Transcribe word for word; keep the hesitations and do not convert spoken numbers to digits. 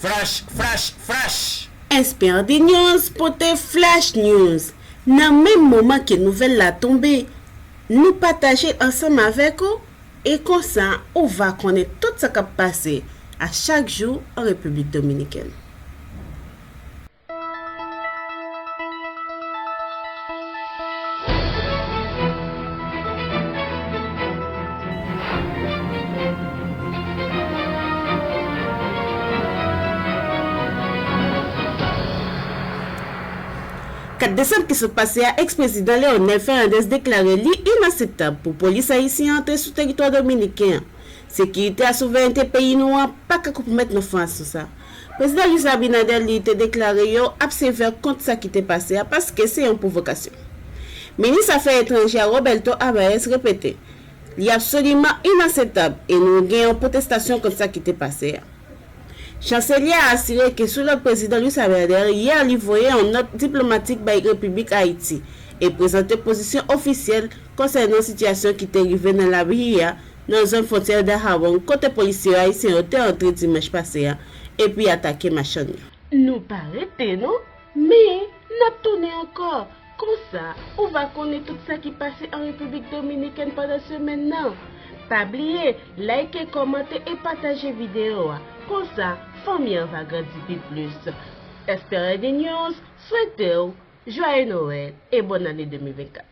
Flash, flash, flash! S P R D News pote Flash News. Nan menm moman ke nouvèl la tonbe, nou pataje l ansanm avèk ou, e konsa ou va konnen tout sa k ap pase a chak jou an Repiblik Dominikèn. Kat desanm ki sot pase a, eks-prezidan Leonel Fernandez deklare li inakseptab pou polis ayisyen antre sou teritwa dominiken an. Sekirite a souvènte peyi nou an pa ka konpwomèt nan fason sa. Prezidan Luis Abinader li te deklare yo ap sevè kont sa ki te pase a paske se yon pwovokasyon. Minis Afè Etranjè a Roberto Álvarez repete, li absoliman inakseptab e nou gen yon pwotestasyon kont sa ki te pase a. Chanselye a asire ke sou lòd Prezidan Luis Abinader, yè li voye yon nòt diplomatik bay Repiblik Ayiti e prezante pozisyon ofisyèl konsènan sitiyasyon ki te rive nan Labiri a, nan zòn fwontyè Dajabón, kote polisye ayisyen yo te antre dimanch pase a epi atake machann yo. Nou pa rete non, men n ap tounen ankò. Konsa, ou va konnen tout sa ki pase an Repiblik Dominikèn pandan semèn nan. Pa bliye like, kòmante e pataje videyo a. Konsa, fanmi an va grandi pi plis. S P R D News swete w jwaye Nwèl e bòn ane de mil vennkat.